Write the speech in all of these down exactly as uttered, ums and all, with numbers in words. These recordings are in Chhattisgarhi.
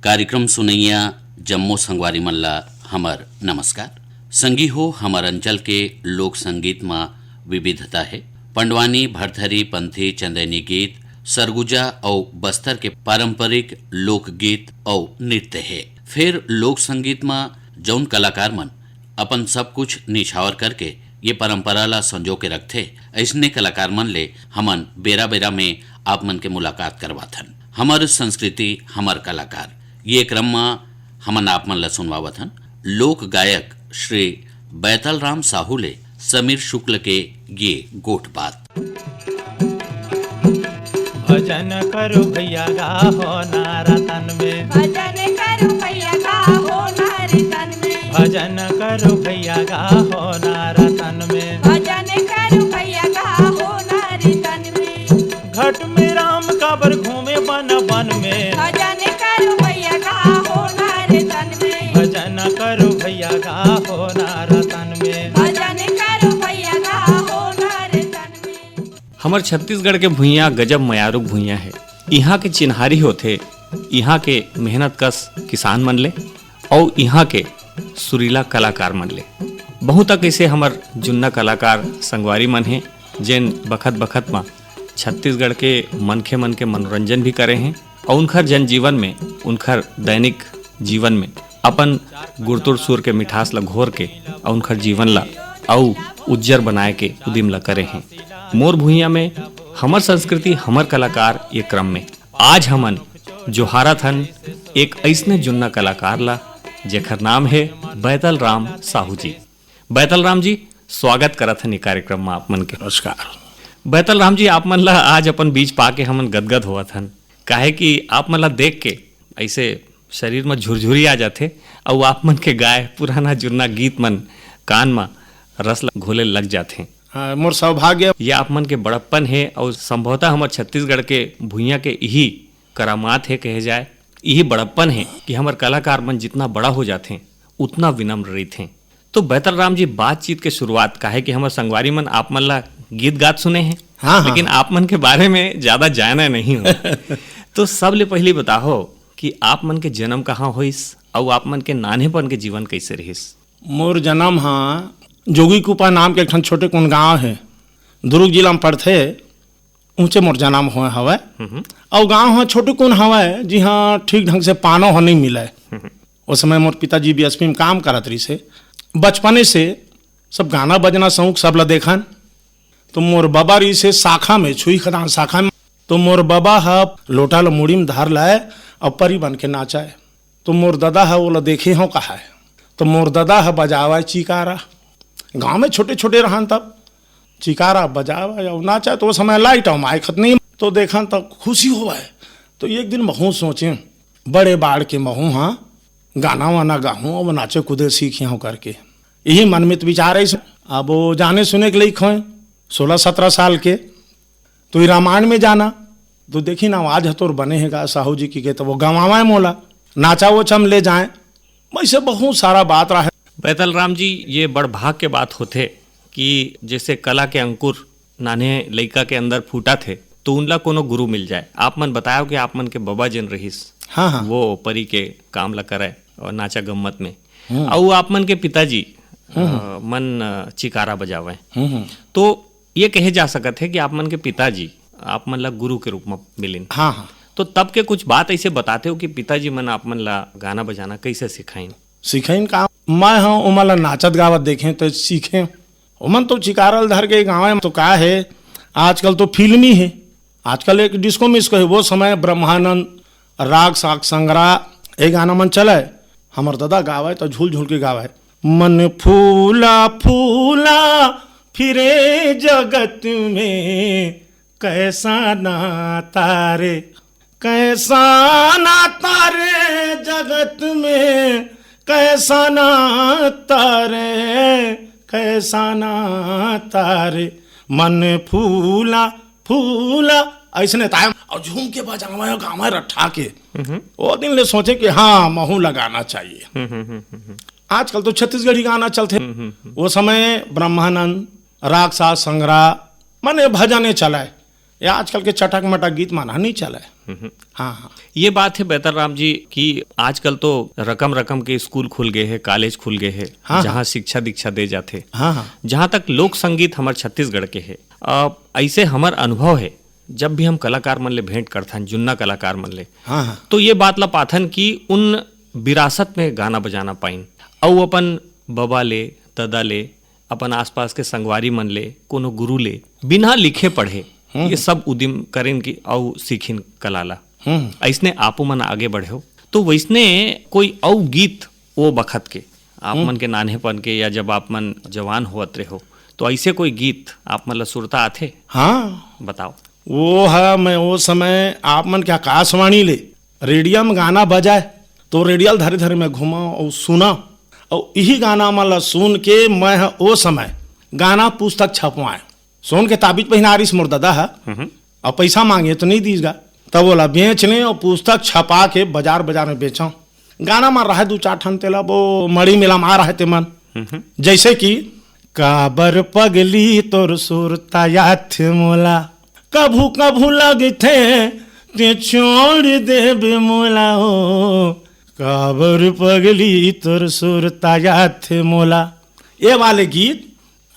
कार्यक्रम सुनइया जम्मो संगवारी मन ला हमर नमस्कार। संगी हो, हमर अंचल के लोक संगीत म विविधता हे। पंडवानी, भरथरी, पंथी, चंदैनी गीत, सरगुजा अउ बस्तर के पारंपरिक लोकगीत अउ नृत्य हे। फेर लोक संगीत म जउन कलाकार मन अपन सब कुछ निछावर करके ये परंपरा ला संजो के रखथे, अइसने कलाकार मन ले हमन बेरा-बेरा में आप मन के मुलाकात करवाथन। हमर संस्कृति, हमर कलाकार, ये क्रम म हमन आप मन ला सुनवावत हन लोक गायक श्री बैतल राम साहू ले समीर शुक्ल के ये गोठ बात। भजन करो भैया गाहो नवरतन में। भजन करो भैया गाहो नवरतन में। भजन करो भैया गाहो नवरतन में। भजन करो भैया गाहो नवरतन में। घट में राम काबर घूमे बन बन में। भजन करो भैया गाहो नवरतन में। भजन करो भैया गाहो नवरतन में। भजन करो भैया गाहो नवरतन में। हमर छत्तीसगढ़ के भुइयां गजब मयारू भुइयां हे। इहां के चिन्हारी होथे इहां के मेहनत कस किसान मन ले अउ इहां के सुरीला कलाकार मन ले। बहुत अक अइसे हमर जुन्ना कलाकार संगवारी मन हे, जेन बखत बखत म छत्तीसगढ़ के मनखे मन के मनोरंजन भी करे हें अउ उनखर जनजीवन में, उनखर दैनिक जीवन में अपन गुरतुर सुर के मिठास ल घोर के अउ उनखर जीवन ल अउ उज्जर बनाए के उदिम ल करे हें। मोर भुइयां में हमर संस्कृति, हमर कलाकार ये क्रम में आज हमन जोहारत हन एक अइसने जुन्ना कलाकार ला, जेखर नाम हे बैतल राम साहू जी। बैतल राम जी, स्वागत करत हन ये कार्यक्रम में आप मन के। नमस्कार। बैतल राम जी, आप मन ला आज अपन बीच पाके हमन गदगद होवत हन, काहे कि आप मन ला देख के अइसे शरीर में झुरझुरी आ जाथे, अउ आप मन के गाय पुराना जुन्ना गीत मन कान में रस ल घोले लग जाथे। हाँ, मोर सौभाग्य। ये आप मन के बड़प्पन हे, अउ संभवतः हमर छत्तीसगढ़ के भुइयां के इही करामात हे कहे जाए, इही बड़प्पन हे कि हमर कलाकार मन जितना बड़ा हो जाथे, उतना विनम्र रहिथे। तो बैतल राम जी, बातचीत के शुरुआत, काहे कि हमर संगवारी मन आप मन ला गीत गात सुने हें, हाँ, हाँ। लेकिन आप मन के बारे में ज्यादा जाने नहीं हो। तो सबले पहली बताओ कि आप मन के जन्म कहाँ होइस, अउ आप मन के नान्हेपन के जीवन कइसे रहिस? मोर जन्म हा जोगी कुपा नाम के एक ठन छोटे कुन गांव हे, दुर्ग जिला में पड़थे। ऊंचे मोर जन्म होए हवय। हम्म। अउ गांव ह छोटुकुन हवय, जिहां ठीक ढंग से पानो ह नइ मिलय। हम्म। ओ समय मोर पिताजी बीएसपी में काम करत रहिस हे। बचपने से सब गाना बजना शौक सब ल देखन। तो मोर बबा रहिस हे शाखा में, छुई खदान शाखा में। तो मोर बबा ह लोटा ल मुड़ी में धर लय अउ परी बन के नाचय। तो मोर ददा ह ओला देखे हंव कहाय। तो मोर ददा ह बजावय चिकारा। गांव में छोटे-छोटे रहन तब चिकारा बजावय अउ नाचय। तो ओ समय लाइट अउ माइक खत नहीं। तो देखन त खुशी होवय। तो एक दिन महूं सोचें, बड़े बाढ़ के महूं ह गाना वाना गाहूं अउ नाचे कूदे सीखिहंव करके। इही मन में त विचार आइस। अब ओ जाने सुने के लइक होंय, सोलह सत्रह साल के। तो ई रामायण में जाना, तो देखिन आवाज ह तोर बने हे गा साहू जी कहिके, त ओ गंवावय मोला, नाचा ओचा म ले जाय। वइसे बहुत सारा बात रहय। बैतल राम जी, ये बड़ भाग के बात होथे कि जइसे कला के अंकुर नान्हे लइका के अंदर फूटत हे, तो उनला कोनो गुरु मिल जाय। आप मन बतायव कि आप मन के बबा जेन रहिस, हाँ, हाँ। वो परी के काम ल करय अउ नाचा गम्मत में। हम्म। अउ आप मन के पिताजी, हम्म, हम्म। अ, मन, अ, चिकारा बजावय। हम्म, हम्म। तो ये कहे जा सकत हे कि आप मन के पिताजी आप मन ला गुरु के रूप म मिलिन। हाँ, हाँ। तो तब के कुछ बात अइसे बताते हो कि पिताजी मन आप मन ला गाना बजाना कइसे सिखाइन? सिखाइन का? मैं ह ओमन ला नाचत गावत देखें त सीखें। ओमन तो चिकारा ल धर के गावय, तो का हे, आजकल तो फिल्मी हे, आजकल एक डिस्को मिस्को हे, वो समय ब्रह्मानंद, राग साग संग्रह, ये गाना मन चलय। हमर ददा गावय त झूल झूल के गावय, मन फूला फूला फिरे जगत में, कैसा नाता रे, कैसा नाता रे जगत में, कैसा नाता रे, कैसा नाता रे, मन फूला फूला। अइसने ताय अउ झूम के बजावय, गावय रट्ठा के। हम्म। ओ दिन ले सोचे कि हाँ, महूं लगाना चाहिए। हम्म, हम्म, हम्म, हम्म। आजकल तो छत्तीसगढ़ी गाना चलथे। हम्म, हम्म, हम्म। ओ समय ब्रह्मानंद, राग साज संग्रह, माने भजने चलय। ये आजकल के चटक मटक गीत मन ह नइ चलय। हाँ, हाँ। ये बात है बैतल राम जी कि आजकल तो रकम रकम के स्कूल खुल गए हैं, कॉलेज खुल गए हैं, हाँ, हाँ। जहाँ शिक्षा दीक्षा दे जाथे। हाँ, हाँ। जहाँ तक लोक संगीत हमर छत्तीसगढ़ के है, अ, ऐसे हमर अनुभव है, जब भी हम कलाकार मन ले भेंट करथन, जुन्ना कलाकार मन ले, हाँ, हाँ। तो ये बात ला पाथन कि उन विरासत में गाना बजाना पाइन, अउ अपन बबा ले, ददा ले, अपन आसपास के संगवारी मन ले, कोनो गुरु ले, बिना लिखे पढ़े, हम्म। ये सब उदिम करेन कि अउ सीखिन कला ला। हम्म। अइसने आपो मन आगे बढ़े हो, तो वइसने कोई अउ गीत ओ बखत के, आप हम्म। मन के नान्हेपन के, या जब आप मन जवान होवत रहे हो, तो ऐसे कोई गीत आप मन ला सुरता आथे? हाँ। बताओ। वो है, मैं वो समय आप मन के आकाशवाणी ले रेडियो में गाना बजाए, तो रेडियो ल धरे धरे मैं घूमा और सुना, और यही गाना मन ला सुन के मैं ह ओ समय गाना पुस्तक छपवाए। सोन के ताबीज पहिना रिस मोर ददा ह, हम्म। और पैसा मांगे तो नहीं दीस गा। तब ओला बेच लें और पुस्तक छपा के बाजार बाजार में बेचों। गाना मन रहे दू चार ठन, तेला वो मड़ी मेला में आ रहे ते मन। हम्म। जैसे कि, काबर पगली तोर सुरता याद थे मोला, कभू कभू लगथे ते छोड़ देबे मोला हो, काबर पगली तोर सुरता याद थे मोला। ये वाले गीत,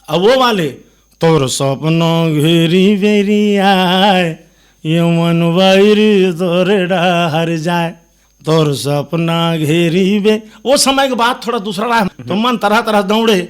अब वो वाले, तोर सपना घेरी बेरी आए, ये मन वैरी तोर डहर जाए। तोर सपना घेरी बे, वो समय के बात थोड़ा दूसरा रहा, तो मन तरह तरह दौड़े।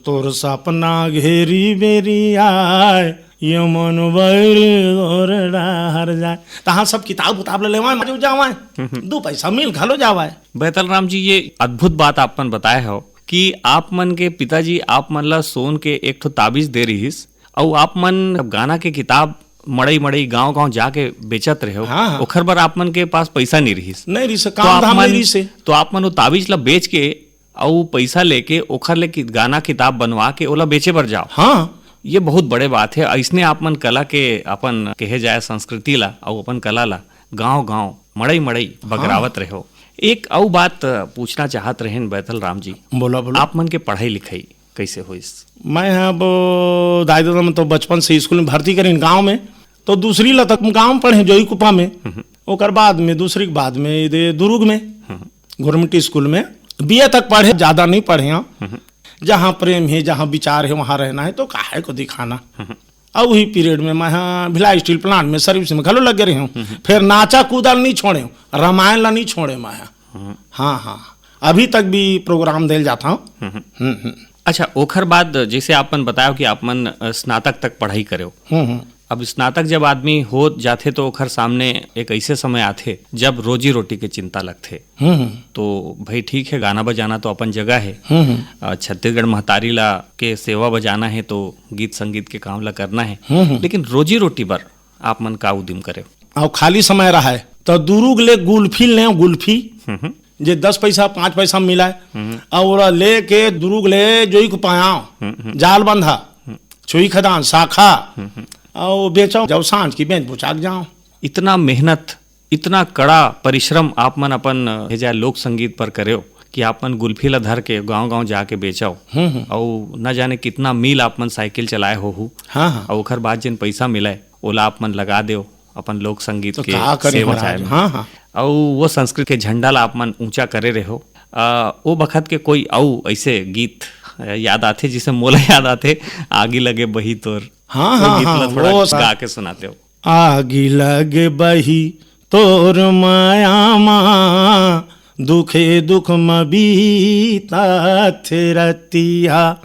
तोर सपना घेरी बेरी आए, ये मन बैर तोर डहर जाए। तहाँ सब किताब उताब ले लेवाए, मजे जावाए, दू पैसा मिल घलो जावाए। बैतल राम जी, ये अद्भुत बात आप मन बताए हो कि आप मन के पिताजी आप मन ला सोन के एक ठो ताबीज दे रिहिस, अउ आप मन गाना के किताब मड़ई मड़ई, गांव गांव जाके बेचत रहे हो। हाँ, हाँ। ओखर बर आप मन के पास पैसा नहीं रिहिस। नहीं रिहिस, तो काम आप धाम नहीं मन, रिहिस। तो आप मन वो ताबीज ला बेच के अउ पैसा लेके ओखर ले कि-, गाना किताब बनवा के ओला बेचे बर जाओ। हाँ। ये बहुत बड़े बात है। अइसने आप मन कला के, अपन कहे जाए संस्कृति ला अउ अपन कला ला गांव गांव, मड़ई मड़ई बगरावत रहे हो। एक अउ बात पूछना चाहत रहेन बैतल राम जी। बोला, बोला। आप मन के पढ़ाई लिखाई कैसे होइस? मैं ह वो दाई ददा मन तो बचपन से स्कूल में भर्ती करिन गांव में, तो दूसरी ला तक गांव में पढ़े, जोई कुपा में। हम्म। ओकर बाद में, दूसरी के बाद में इधर दुरुग में, हम्म। गवर्नमेंट स्कूल में बीए तक पढ़े, ज्यादा नहीं पढ़े हैं। हम्म। जहाँ प्रेम है, जहाँ विचार है, वहाँ रहना है, तो काहे को दिखाना। हम्म। अउ वही पीरियड में मैं ह भिलाई स्टील प्लांट में सर्विस में घलो लगे रहे हूँ। हम्म। फिर नाचा कूदा ल नहीं छोड़े हूँ, रामायण ला नहीं छोड़े मैं ह। हम्म। हाँ, हाँ, अभी तक भी प्रोग्राम देल जाता हूँ। हम्म। हम्म, हम्म। अच्छा, ओखर बाद जैसे आप मन बतायो कि आप मन, अ, स्नातक तक पढ़ाई करेव। हम्म, हम्म। अब स्नातक जब आदमी हो जाथे तो ओखर सामने एक ऐसे समय आथे जब रोजी रोटी के चिंता लगथे। हम्म, हम्म। तो भाई ठीक है, गाना बजाना तो अपन जगह है। हम्म, हम्म। अ, छत्तीसगढ़ महतारी ला के सेवा बजाना है तो गीत संगीत के काम ला करना है। हम्म, हम्म। लेकिन रोजी रोटी बर आप मन का उदिम करे? अउ खाली समय रहा है तो दुरुग ले गुल्फी ले, गुल्फी। हम्म, हम्म। जे दस पैसा, पाँच पैसा मिलाए, हम्म। अउ ओला लेके दुरुग ले जोई कुपा, हम्म, हम्म। जाल बंधा, हम्म। छुई खदान, शाखा, हम्म, हम्म। अउ बेचो, जब सांझ की बेच बुचा के जाओ। इतना मेहनत, इतना कड़ा परिश्रम आप मन अपन, अ, हे जाए लोक संगीत पर करेव कि आप मन गुल्फी ला धर के गांव-गांव जाके बेचव। हम्म, हम्म। अउ न जाने कितना मील आप मन साइकिल चलाए होहू। हाँ, हाँ। अउ ओखर बाद जेन पैसा मिलय, ओला आप मन लगा देव अपन लोक संगीत तो के का करी सेवा महाराज? चाहे में। हाँ, हाँ। अउ वो संस्कृत के झंडा ला आप मन ऊंचा करे रहो। अ, वो बखत के कोई अउ ऐसे गीत, अ, याद आथे, जिसे मोला याद आथे, आगी लगे बही तोर। हाँ, वो हाँ, गीत ला हाँ, थोड़ा वो सा गा के सुनाते हो। आगी लगे बही तोर माया मा, दुखे दुख म बीतत रतिया।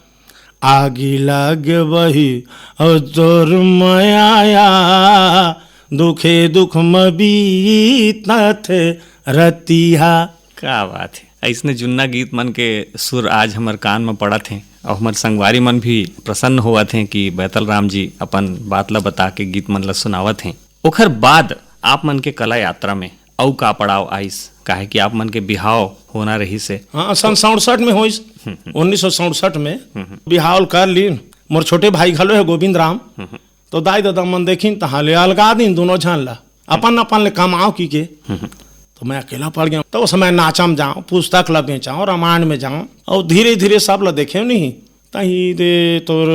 आगी लगे बही अउ तोर माया, दुखे दुख म बीतत रतिया। का बात है, ऐसने जुन्ना गीत मन के सुर आज हमर कान म पड़त हे अउ हमर संगवारी मन भी प्रसन्न होवत हे कि बैतल राम जी अपन बात ला बता के गीत मन ला सुनावत हे। ओखर बाद आप मन के कला यात्रा में अउ का पड़ाव आइस? काहे कि आप मन के बिहाव होना रहिस हे। हाँ, सन सड़सठ में होइस। हम्म, हम्म। उन्नीस सौ सड़सठ में हम्म, हम्म। बिहाव कर लीन। मोर छोटे भाई घलो हे गोविंद राम। हम्म, हम्म। तो दाई ददा मन देखिन, तहाँ ले अलगा दिन दोनों झन ला, अपन अपन ले कमाओ की के। हम्म, हम्म। तो मैं अकेला पड़ गया। तो उस समय नाचा में जाओ, पुस्तक ला बेचाओ, रामायण में जाओ, अउ धीरे धीरे सब ला देखे नहीं। तही दे तोर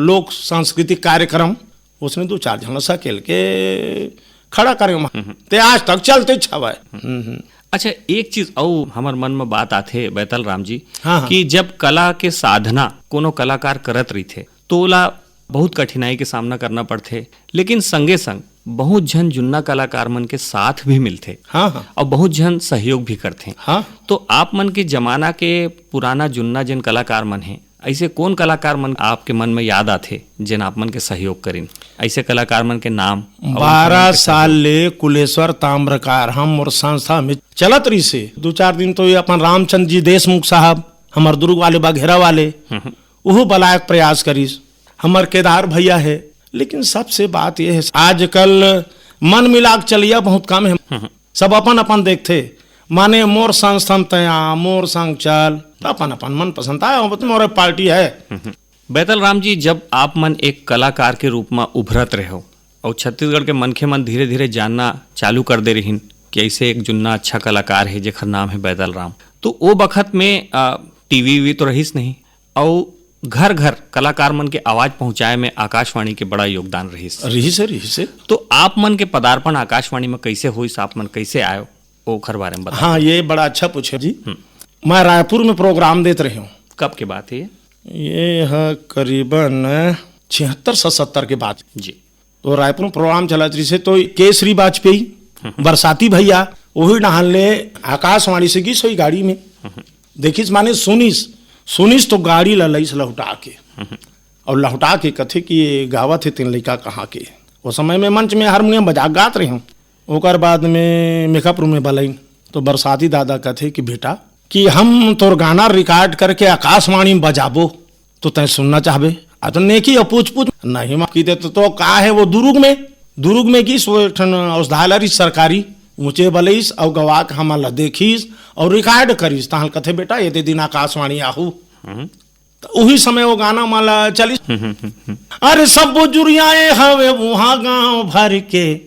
लोक सांस्कृतिक कार्यक्रम, उसने दू चार झन ला सकेल के खड़ा करे वहाँ। ते आज तक चलते छावा है। हम्म, हम्म। अच्छा, एक चीज अउ हमर मन में बात आथे बैतल राम जी, हाँ, हाँ। कि जब कला के साधना कोनो कलाकार करत रहिथे, तो ओला बहुत कठिनाई के सामना करना पड़थे, लेकिन संगे संग बहुत झन जुन्ना कलाकार मन के साथ भी मिलथे, हाँ, हाँ। और बहुत झन सहयोग भी करथे। हाँ। तो आप मन के जमाना के पुराना जुन्ना जेन कलाकार मन हे, ऐसे कौन कलाकार मन आपके मन में याद आथे, जेन आप मन के सहयोग करिन? ऐसे कलाकार मन के नाम और बारह उनके साल सहयोग। ले कुलेश्वर ताम्रकार हम और संस्था में चलत रहिसे। दो चार दिन तो ये अपन रामचंद्र जी देशमुख साहब, हमर दुर्ग वाले, बघेरा वाले, हम्म। उहू बलायक प्रयास करिस। हमर केदार भैया है, लेकिन सबसे बात ये है, आजकल मन मिला के चलिया बहुत कम है। हम्म। सब अपन अपन देखथे, माने मोर संस्थान तया, मोर संग चल, त अपन अपन मन पसंद आए, वो तो मोर पार्टी है। हम्म। बैतल राम जी, जब आप मन एक कलाकार के रूप में उभरत रहे हो और छत्तीसगढ़ के मनखे मन धीरे धीरे जानना चालू कर दे रहिन कि ऐसे एक जुन्ना अच्छा कलाकार है जेकर नाम है बैतल राम, तो वो बखत में, आ, टीवी वी तो रहिस नहीं, अउ घर-घर कलाकार मन के आवाज पहुंचाए में आकाशवाणी के बड़ा योगदान रहिस। रहिस हे, रहिस हे। तो आप मन के पदार्पण आकाशवाणी में कैसे होइस, आप मन कैसे आयो, ओखर बारे में बताओ। हाँ, ये बड़ा अच्छा पूछे जी। हम्म। मैं रायपुर में प्रोग्राम देत रहे हूँ। कब के बात है ये? ये ह करीबन छिहत्तर सतहत्तर के बात। जी। तो रायपुर में प्रोग्राम चलत रहिसे, तो के श्री वाजपेयी, बरसाती भैया, वही डहान ले आकाशवाणी से गिस होई गाड़ी में। देखिस माने सुनिस, सुनिस तो गाड़ी ला लइस लहुटा के। और लहुटा के कथे कि ये गावत हे तेन लइका कहाँ के। वो समय में मंच में हारमोनियम बजा के गात रहे हूँ। ओकर बाद में मेकअप रूम में बलाइन, तो बरसाती दादा कथे कि बेटा, कि हम तोर गाना रिकॉर्ड करके आकाशवाणी में बजाबो, तो तैं सुनना चाहबे? आ तो नेकी अउ पूछ पूछ नहीं माँ की दे तो, तो का है वो दुरुग में, दुरुग में गिस वो एक ठन औषधालय रहिस सरकारी, ऊंचे बलइस अउ गवा के हमन ला देखिस अउ रिकॉर्ड करिस। तहां कथे बेटा ये दे दिन आकाशवाणी आहू। हम्म। त उही समय वो गाना माला चलिस। हम्म, हम्म, हम्म, हम्म। अरे सब बुजुरियाए हवे वहाँ गांव भर के,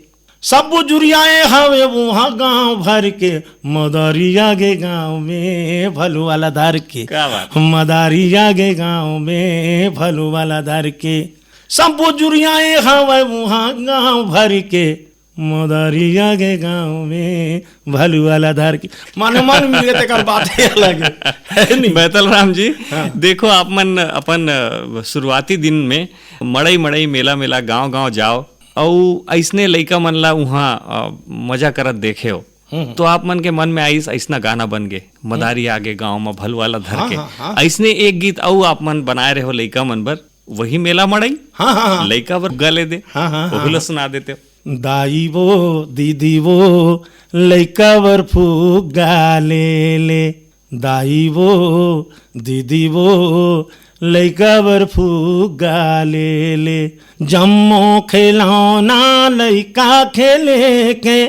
सब बुजुरियाए हवे वहाँ गांव भर के, मदारी आगे गांव में भलू वाला धर के। क्या बात। मदारी आगे गांव में भलू वाला धर के, सब बुजुरियाए हवे वहाँ गांव भर के, मदारी आगे गांव में भलू वाला धर के। माने मन मिल गए तेकर बात है अलग है, है नहीं? बैतल राम जी, हाँ। देखो आप मन अपन, अ, शुरुआती दिन में मड़ई मड़ई, मेला मेला, गांव गांव जाओ, अउ अइसने लइका मन ला उहाँ, अ, मजा करत देखे हो, हम्म। तो आप मन के मन में आइस, अइसना गाना बन गे, मदारी आगे गांव में भलू वाला धर हाँ, के। हाँ, हाँ। अइसने एक गीत अउ आप मन बनाए रहे हो लइका मन बर, वही मेला मड़ई, हाँ, हाँ, हाँ। लइका बर गा ले दे, हाँ, हाँ, वहू हाँ, ला हाँ। सुना देते हो। दाई वो, दीदी वो, लइका बर फुग्गा ले ले। दाई वो, दीदी वो, लइका बर फुग्गा ले ले। जम्मो खिलौना लइका खेले के,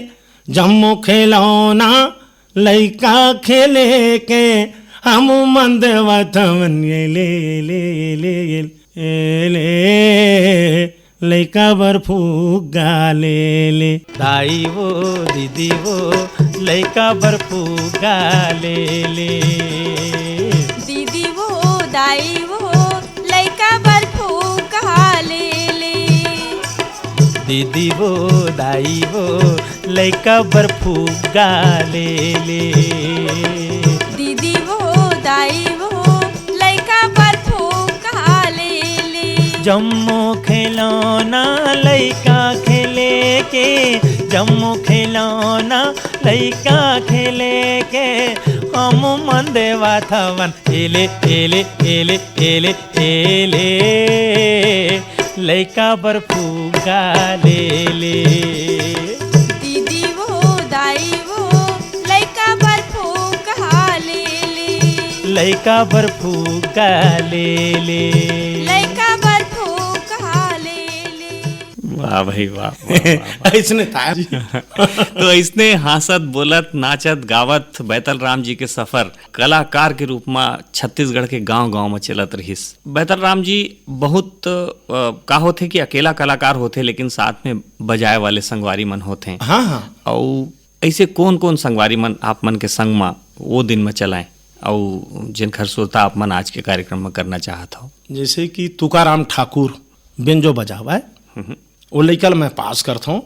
जम्मो खिलौना लइका खेले के, हम मन देवत हवन ये ले, ले, ले, ले, ले। लइका बर फुग्गा ले ले। दाई वो, दीदी वो, लइका बर फुग्गा ले ले। दीदी वो, दाई वो, लइका बर फुग्गा ले ले। दीदी वो, दाई वो, लइका बर फुग्गा ले ले। दीदी वो, दाई वो, लइका बर फुग्गा ले ले। जम्मो खिलौना लइका खेले के, जम्मो खिलौना लइका खेले के, हम मन देवत हवन एले, एले, एले, एले, एले, लइका बर फुग्गा ले ले। दीदी वो, दाई वो, लइका बर फुग्गा ले ले। लइका बर फुग्गा ले ले। लइका बर फुग्गा ले ले। वाह भाई वाह, वाह, वाह, वाह। अइसने था जी। तो अइसने हाँसत, बोलत, नाचत, गावत बैतल राम जी के सफर कलाकार के रूप म छत्तीसगढ़ के गांव-गांव म चलत रहिस। बैतल राम जी, बहुत, अ, का होथे कि अकेला कलाकार होथे, लेकिन साथ में बजाए वाले संगवारी मन होथे। हाँ, हाँ। अउ अइसे कौन-कौन संगवारी मन आप मन के संग म वो दिन म चलाएं, अउ जेन खरसुरता आप मन आज के कार्यक्रम म करना चाहत हव? जैसे कि तुकाराम ठाकुर बेंजो बजावय, हम्म। वो लइका ल मैं पास करथौं।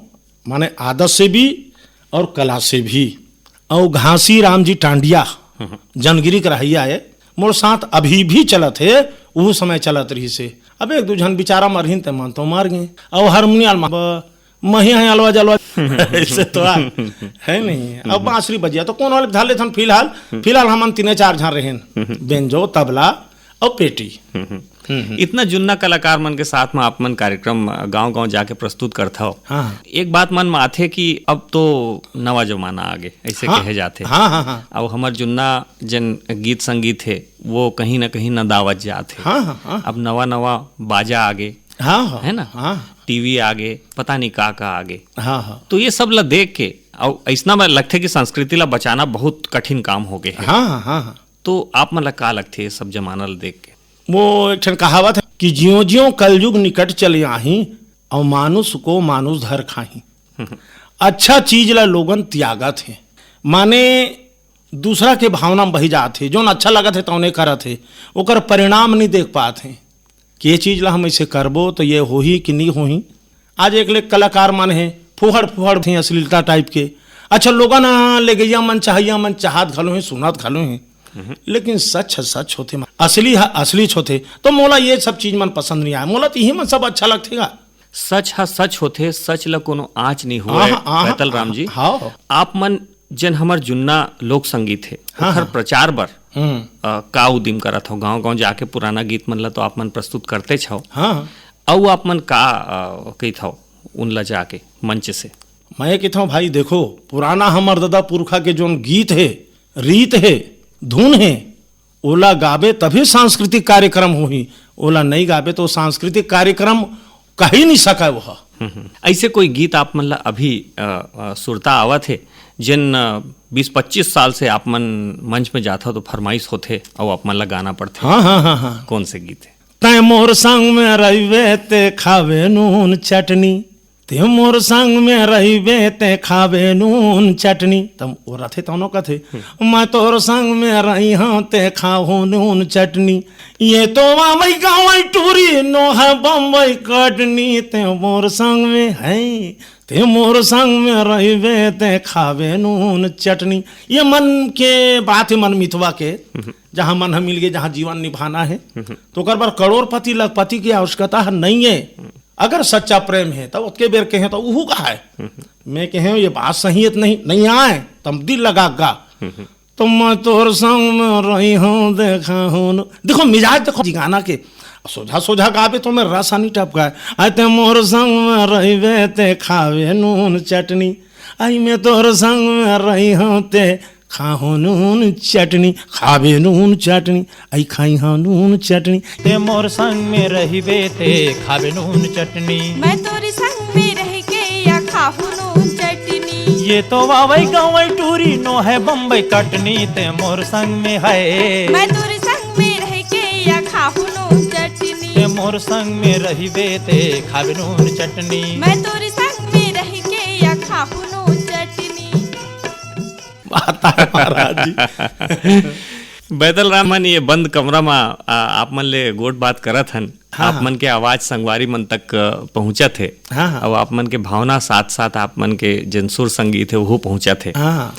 माने आदत से भी और कला से भी। और घासी राम जी टांडिया, जनगिरी के रहइया है, मोर साथ अभी भी चलत हे, वो समय चलत रहिस हे। अब एक दू झन बिचारा मरहिन ते मन तो मर गए। और हारमोनियम मा ब-, मही है अलवा जलवा। ऐसे तो आ, है नहीं। अब बांसुरी बजिया तो कौन वाले धर लेथन फिलहाल, फिलहाल हमन तीने चार झन रहेन, बेंजो, तबला और पेटी। हम्म। इतना जुन्ना कलाकार मन के साथ में आप मन कार्यक्रम गांव-गांव जाके प्रस्तुत करथव। हाँ। एक बात मन में आथे कि अब तो नवा जमाना आ गे, ऐसे हाँ। कहे जाथे। हाँ, हाँ, हाँ। अब हमर जुन्ना जन गीत संगीत हे, वो कहीं ना कहीं नदावत जात हे। हाँ, हाँ, हाँ। अब नवा-नवा बाजा आ गे, हाँ, हाँ, है ना? हाँ। टीवी आ गे, पता नहीं का-का आ गे। हाँ, हाँ। तो ये सब ला देख के, अब अइसना में लगथे कि संस्कृति ला बचाना बहुत कठिन काम हो गे हे। हाँ, हाँ, हाँ, हाँ। तो आप मन ला का लगथे ये सब जमाना ला देख के? वो एक ठन कहावत है कि "ज्यों ज्यों कलयुग निकट चले आही, और मानुष को मानुष धर खाही।" अच्छा चीज ला लोगन त्यागत हे, माने दूसरा के भावना में बही जात हे, जोन अच्छा लगत हे तौने करत हे, ओकर परिणाम नहीं देख पात हे कि ये चीज ला हम ऐसे करबो तो ये होही कि नहीं होही। आज एक ले कलाकार मन हे, फुहड़ फुहड़ थे अश्लीलता टाइप के। अच्छा, लोगन ह, लेगइया मन, चाहइया मन चाहत घलो हे, सुनत घलो हे, लेकिन सच ह सच होथे, असली ह असलीच होथे। तो मोला ये सब चीज मन पसंद नहीं आए, मोला तो यही मन सब अच्छा लगथे गा। सच ह सच होथे, सच ल कोनो आँच नहीं होए, आहा, आहा, बैतल राम जी। हाँ। आप मन जन हमर जुन्ना लोक संगीत हे, हाँ, ओखर हाँ। प्रचार बर, हम्म। अ, का उदिम करत हो? गांव-गांव जाके पुराना गीत मन ल तो आप मन प्रस्तुत करतेच हव। हाँ। अउ आप मन का, अ, कहित हव उन ल जाके मंच से? मैं कहित हव, भाई देखो, पुराना हमर ददा पुरखा के जोन गीत हे, रीत हे, धुन हे, ओला गाबे तभी सांस्कृतिक कार्यक्रम होही, ओला नहीं गाबे तो सांस्कृतिक कार्यक्रम कही नहीं सकय वह। हम्म, हम्म। ऐसे कोई गीत आप मन ला अभी, अ, अ, सुरता आवत हे, जिन, अ, बीस पच्चीस साल से आप मन मंच में जाथव तो फरमाइश होथे अउ आप मन ला गाना पड़थे? हाँ, हाँ, हाँ, हाँ। कौन से गीत हे? "तैं मोर संग में रहिबे ते खाबे नून चटनी, तैं मोर संग में रहिबे ते खाबे नून चटनी।" तब वो रथे तौनो कथे, "मैं तोर संग में रही हूँ ते खाहूँ नून चटनी, ये तो वावई गावई टूरी नो है बम्बई कटनी, तैं मोर संग में है, तैं मोर संग में रहिबे ते खाबे नून चटनी।" ये मन के बात हे, मन मितवा के, जहाँ मन ह मिल गे, जहाँ जीवन निभाना हे, तो ओकर बर करोड़पति लखपति के आवश्यकता ह नहीं हे। अगर सच्चा प्रेम हे, तब ओतके बेर कहे तो उहू कहाए। मैं कहे, ये बात सही हे त नहीं, नहीं आए, तब दिल लगा गा। तो मैं तोर संग में रही हूँ, देखा हूँ न-, देखो मिजाज देखो जी गाना के, सोझा सोझा गाबे तो मैं रस नहीं टपकाए। "आय ते मोर संग में रहिबे ते खाबे नून चटनी, आई मैं तोर संग में रही हूँ ते खाहूँ नून चटनी, खाबे नून चटनी, आई खाई हाँ नून चटनी।" ते मोर संग में रहिबे ते खाबे नून चटनी। मैं तोर संग में रह के या खाहूँ नून चटनी। ये तो वावई गवई टूरी नो है बम्बई कटनी, ते मोर संग में है। मैं तोर संग में रह के या खाहूँ नून चटनी। ते मोर संग में रहिबे ते खाबे नून चटनी। मैं तोर संग में रह के या खाहूँ नून चटनी। बात आय महाराज जी। बैतल राम मन ये बंद कमरा मा, आ, आप मन ले गोठ बात करत हन। हाँ, आप हाँ। मन के आवाज संगवारी मन तक, अ, पहुंचत हे। हाँ, हाँ। अउ आप मन के भावना साथ-साथ आप मन के जन सुर संगीत हे, वहू पहुंचत हे। हाँ, हाँ।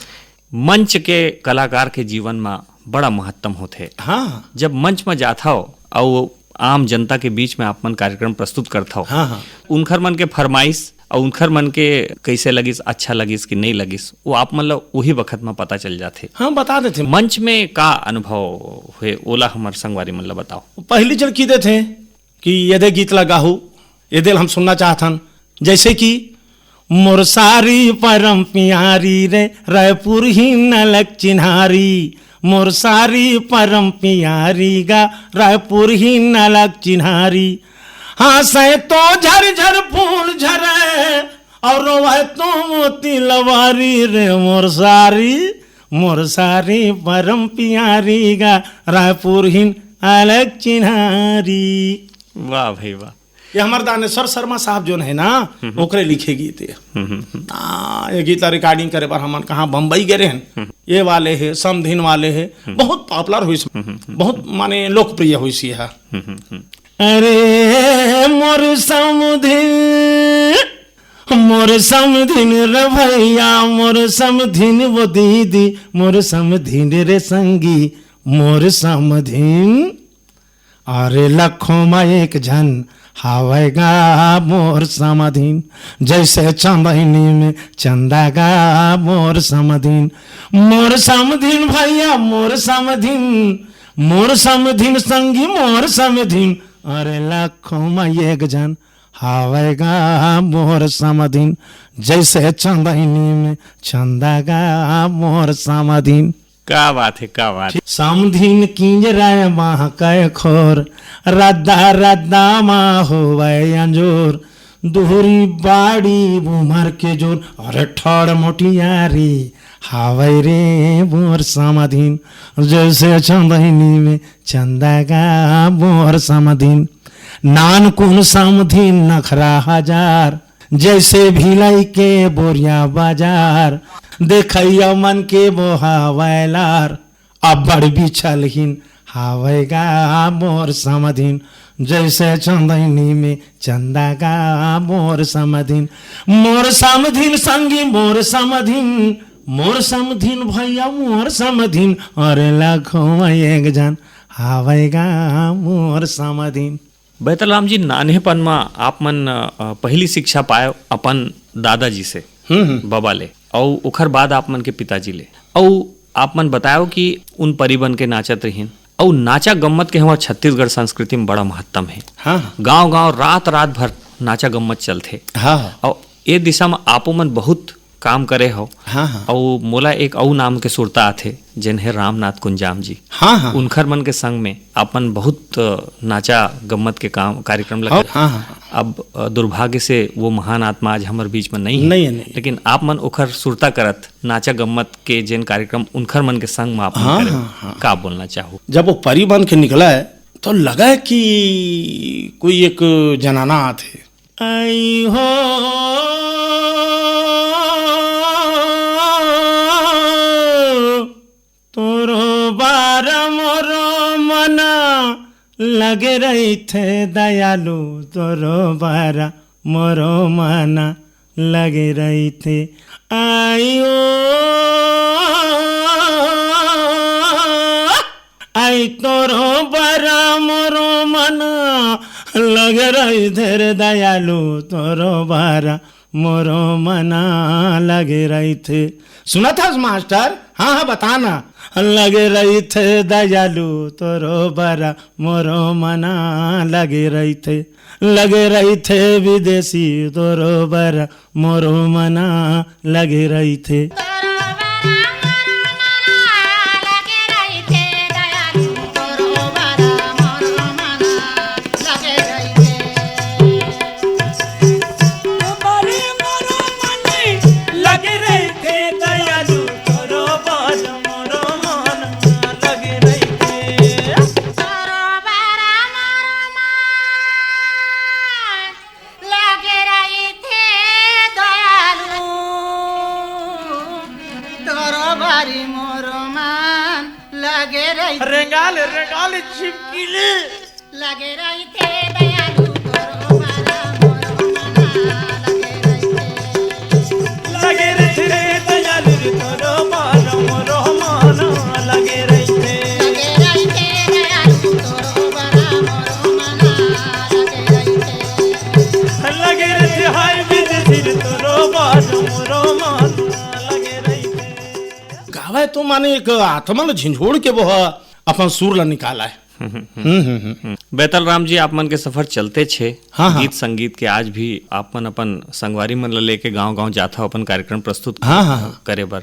मंच के कलाकार के जीवन मा बड़ा महत्तम होथे। हाँ। जब मंच मा जाथव अउ आम जनता के बीच में आप मन कार्यक्रम प्रस्तुत करथव, हाँ, हाँ। उनखर मन के फरमाइश अउ उनखर मन के कइसे लगिस, अच्छा लगिस कि नहीं लगिस, वो आप मन ल उही बखत म पता चल जाथे। हाँ, बता देथे। मंच में का अनुभव हुए, ओला हमर संगवारी मन ल बताओ। पहली चढ़ की देथे कि ये दे गीत ल गाहू, ये दे ल हम सुनना चाहथन। जैसे कि मोर सारी परम प्यारी रे, रायपुर ही नलक चिन्हारी, मोर सारी परम प्यारी गा, रायपुर ही नलक चिन्हारी। हाँसे तो झर झर फूल झरे, और रोवे तो मोती लवारी रे, मोर सारी, मोर सारी परम प्यारी गा, रायपुर ही नलक चिन्हारी। वाह भाई वाह। ये हमर दानेश्वर शर्मा साहब जोन हे ना, ओकरे लिखे गीत हे। हम्म, हम्म, हम्म। आ, ये गीत ला recording करे बर हमन कहाँ बम्बई गे रहेन। हम्म। ये वाले हे, समधिन वाले हे, हम्म। बहुत popular होइस, हम्म, हम्म, हम्म। बहुत माने लोकप्रिय होइस ये हा। हम्म, हम्म, हम्म। अरे मोर समधिन, मोर समधिन रे भैया, मोर समधिन वो दीदी, मोर समधिन रे संगी, मोर समधिन। अरे लखों म एक झन हावय गा मोर समधिन, जैसे चंदैनी में चंदा गा मोर समधिन। मोर समधिन भैया, मोर समधिन, मोर समधिन संगी, मोर समधिन। अरे लखों म एक झन हावय गा मोर समधिन, जैसे चंदैनी में चंदा गा मोर समधिन। का बात है, का बात है। समधिन किंजरय महकय खोर, रद्दा रद्दा मा होवय अंजोर, दुहरी बाड़ी उमर के जोर, अरे ठाड़ मोटियारी हावय रे मोर समधिन, जैसे चंदैनी में चंदा गा मोर समधिन। नानकुन समधिन नखरा हजार, जैसे भिलाई के बोरिया बाजार, देखइया मन के बोहा वैलार, अब्बड़ बिछलहिन हावय गा मोर समधिन, जैसे चंदैनी में चंदा गा मोर समधिन। मोर समधिन संगी मोर समधिन, मोर समधिन भैया मोर समधिन, अरे लखों म एक झन हावय गा मोर समधिन। बैतल राम जी, नान्हेपन म आप मन, अ, पहिली शिक्षा पाए अपन दादाजी से, हम्म, हम्म। बबा ले, अउ ओखर बाद आप मन के पिताजी ले, अउ आप मन बतायो कि उन परी बन के नाचत रहिन, अउ नाचा गम्मत के हमर छत्तीसगढ़ संस्कृति म बड़ा महत्तम हे। हाँ, हाँ। गांव-गांव, रात-रात भर नाचा गम्मत चलथे। हाँ, हाँ। अउ ए दिशा म आपो मन बहुत काम करे हव। हाँ, हाँ। अउ मोला एक अउ नाम के सुरता आथे, जेन हे रामनाथ कुंजाम जी। हाँ, हाँ। उनखर मन के संग में अपन बहुत, अ, नाचा गम्मत के काम, कार्यक्रम ला हाँ, करे। हाँ, हाँ। अब, अ, दुर्भाग्य से वो महान आत्मा आज हमर बीच में नहीं है। नहीं है, नहीं। लेकिन आप मन ओखर सुरता करत नाचा गम्मत के जेन कार्यक्रम उनखर मन के संग में आप मन हाँ, करे, हाँ, हाँ। का बोलना चाहू? जब वो परी बन के निकला है, तो लगा है कि कोई एक जनाना आथे। आई हो तोरो बारा मोरो मना लगे रहिथे दयालु, तोरो बारा मोरो मना लगे रहिथे। आई ओ, आई तोरो बारा मोरो मना लगे रहिथे रे दयालु, तोरो बारा मोरो मना लगे रहिथे। सुनत हस मास्टर? हाँ, हाँ, बता ना। लगे रहिथे दयालु, तोरो बारा मोरो मना लगे रहिथे। लगे रहिथे विदेशी, तोरो बारा मोरो मना लगे रहिथे। लगे रहिथे दयालु, तोरो बारी मोरो मन लगे रहिथे। रेंगाले, रेंगाले छिपकिली। लगे रहिथे दयालु, तोरो बारा मोरो मना लगे रहिथे। लगे रहिथे दयालु, तोरो बारा मोरो मना लगे रहिथे। लगे रहिथे दयालु, तोरो बारा मोरो मना लगे रहिथे। लगे रहिथे हाय बिजतिर तोरो बाजू मोरो मन लगे रहिथे। गावय तो माने एक आत्मा ल झिंझोड़ के वो ह अपन सुर ल निकालय। हम्म, हम्म, हम्म। हम्म, हम्म, हम्म। बैतल राम जी, आप मन के सफर चलते छे। हाँ, हाँ। गीत संगीत के आज भी आप मन अपन संगवारी मन ल लेके गांव-गांव जाथव अपन कार्यक्रम प्रस्तुत हाँ, हाँ, हाँ। करे बर।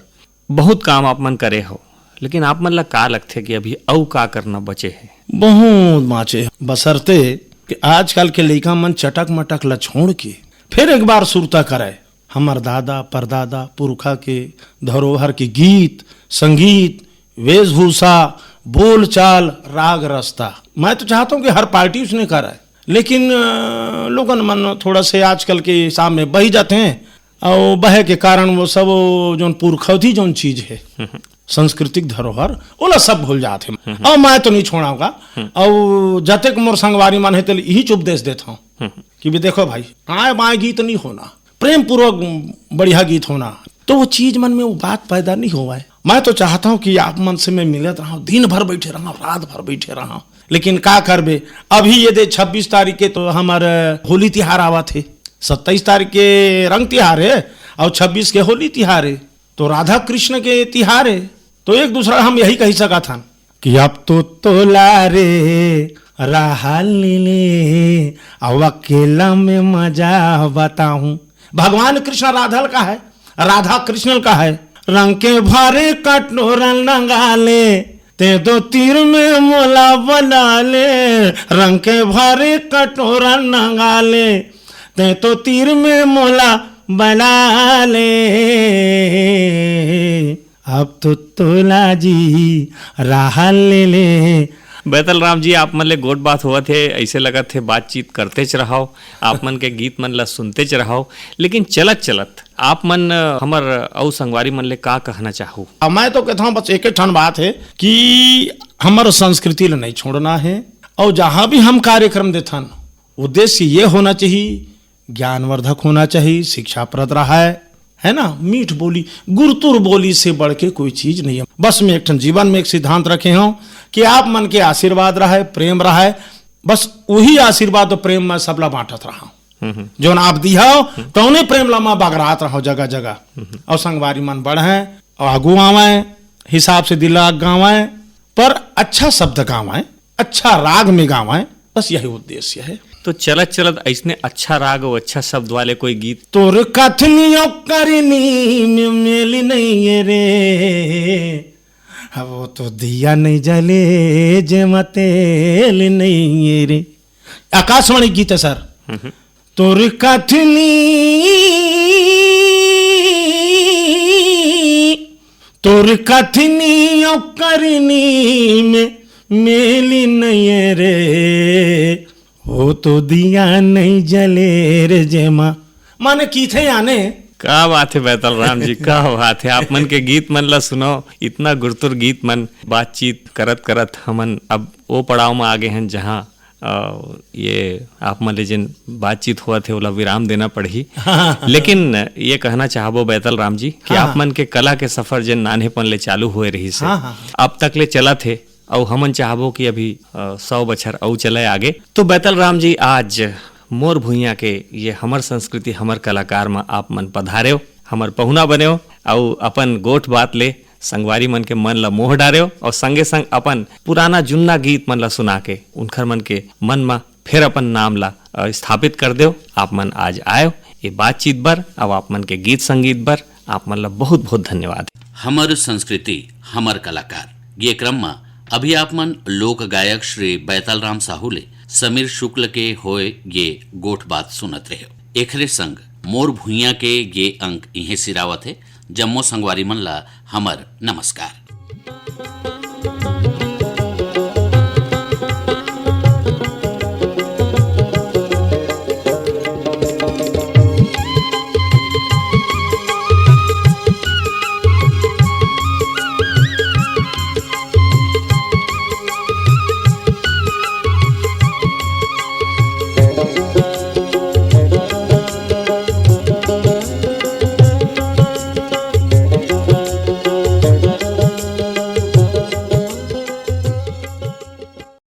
बहुत काम आप मन करे हो, लेकिन आप मन ला का लगथे कि अभी अउ का करना बचे हे? बहुत बाँचे हे, बशर्ते कि आजकल के लइका मन चटक मटक ला छोड़ के फिर एक बार सुरता करे। हमर दादा, परदादा, पुरखा के धरोहर के गीत, संगीत, वेशभूषा, बोलचाल, राग रस्ता। मैं तो चाहता हूँ कि हर पार्टी उसने करे, लेकिन, अ, लोगन मन थोड़ा से आजकल के हिसाब में बही जाते हैं। अउ बहे के कारण वो सब, वो जोन पुरखौती जोन चीज हे, हम्म। सांस्कृतिक धरोहर, ओला सब भूल जात हे। हम्म। अउ मैं तो नहीं छोड़ाऊंगा। हम्म। अउ जतेक मोर संगवारी मन हे, तेल इही उपदेश देत हूँ हम्म। कि भी देखो भाई, आए बाएं गीत नहीं होना, प्रेम पूर्वक बढ़िया गीत होना, तो वो चीज मन में वो बात पैदा नहीं होवय। मैं तो चाहता हूँ कि आप मन से मैं मिलत रहूं, दिन भर बैठे रहूं, रात भर बैठे रहूं, लेकिन का करबे? अभी ये दे छब्बीस तारीख के तो हमर होली तिहार आवत हे, सत्ताईस तारीख के रंग तिहार हे और छब्बीस के होली तिहार हे, तो राधा कृष्ण के तिहार हे। तो एक दूसरा हम यही कही सकत हन कि अब तो तोला रे राहल ले, अब अकेला में मजा बताऊं। भगवान कृष्ण राधल का है, राधा कृष्ण का है। रंग के भरे कटोरा नंगा ले, ते दो तीर में मोला बना ले। रंग के भरे कटोरा नंगा ले, ते तो तीर में मोला बना ले। अब तो तोला जी राहल ले ले। बैतल राम जी, आप मन ले गोठ बात होवत हे, ऐसे लगत हे बातचीत करतेच रहव, आप मन के गीत मन ला सुनतेच रहव। लेकिन चलत चलत आप मन, अ, हमर अउ संगवारी मन ले का कहना चाहू? अब मैं तो कहता हूँ बस एक ठन बात है कि हमर संस्कृति ला नहीं छोड़ना है और जहाँ भी हम कार्यक्रम देथन, उद्देश्य ये होना चाहिए, ज्ञानवर्धक होना चाहिए, शिक्षाप्रद रहा है, है ना? मीठ बोली, गुरतुर बोली से बढ़ के कोई चीज नहीं है। बस मैं एक ठन जीवन में एक सिद्धांत रखे हूँ कि आप मन के आशीर्वाद रहे, प्रेम रहे, बस वही आशीर्वाद और प्रेम मैं सबला बांटत रहा। जौन आप दिहा, तौने प्रेम ला मैं बगरात रहा जगह जगह। और संगवारी मन बढ़े, आगू आवे, हिसाब से दिला गावे, पर अच्छा शब्द गावे, अच्छा राग में गावे, बस यही उद्देश्य है। तो चलत चलत ऐसने अच्छा राग और अच्छा शब्द वाले कोई गीत। तोर कथनी और करनी में मेल नहीं है रे, अब वो तो दिया नहीं जले जेमा तेल नहीं है रे। आकाशवाणी गीत है सर। तोर कथनी, तोर कथनी और करनी में मेल नहीं रे, वो तो दिया नहीं जले रे जेमा। माने की थे याने। का बात है बैतल राम जी, का बात है। आप मन के गीत मन ला सुनो, इतना गुरतुर गीत मन। बातचीत करत करत हमन अब वो पड़ाव में आ गए हैं जहाँ, अ, ये आप मन ले जिन बातचीत हुआ थे, ओला विराम देना पड़ही। लेकिन ये कहना चाहबो बैतल राम जी कि हाँ, आप हाँ। मन के कला के सफर जिन नान्हेपन ले चालू हुए रही से, हाँ, हाँ, हाँ। अब तक ले चलत हे, अउ हमन चाहबो कि अभी, अ, सौ बछर अउ चले आगे। तो बैतल राम जी, आज मोर भुइयां के ये हमर संस्कृति, हमर कलाकार म आप मन पधारेव, हमर पहुना बनेव, अउ अपन गोठ बात ले संगवारी मन के मन ला मोह डारेव, अउ संगे संग अपन पुराना जुन्ना गीत मन ला सुना के उनखर मन के मन म फेर अपन नाम ला, अ, स्थापित कर देव। आप मन आज आएव ये बातचीत बर, अउ आप मन के गीत संगीत बर आप मन ला बहुत बहुत धन्यवाद। हमर संस्कृति, हमर कलाकार, ये क्रम म अभी आप मन लोक गायक श्री बैताल राम साहू ले समीर शुक्ल के होए ये गोठ बात सुनत रहे। एकरे संग मोर भुइयां के ये अंक इहें सिरावत हे। जम्मो संगवारी मन ला हमर नमस्कार।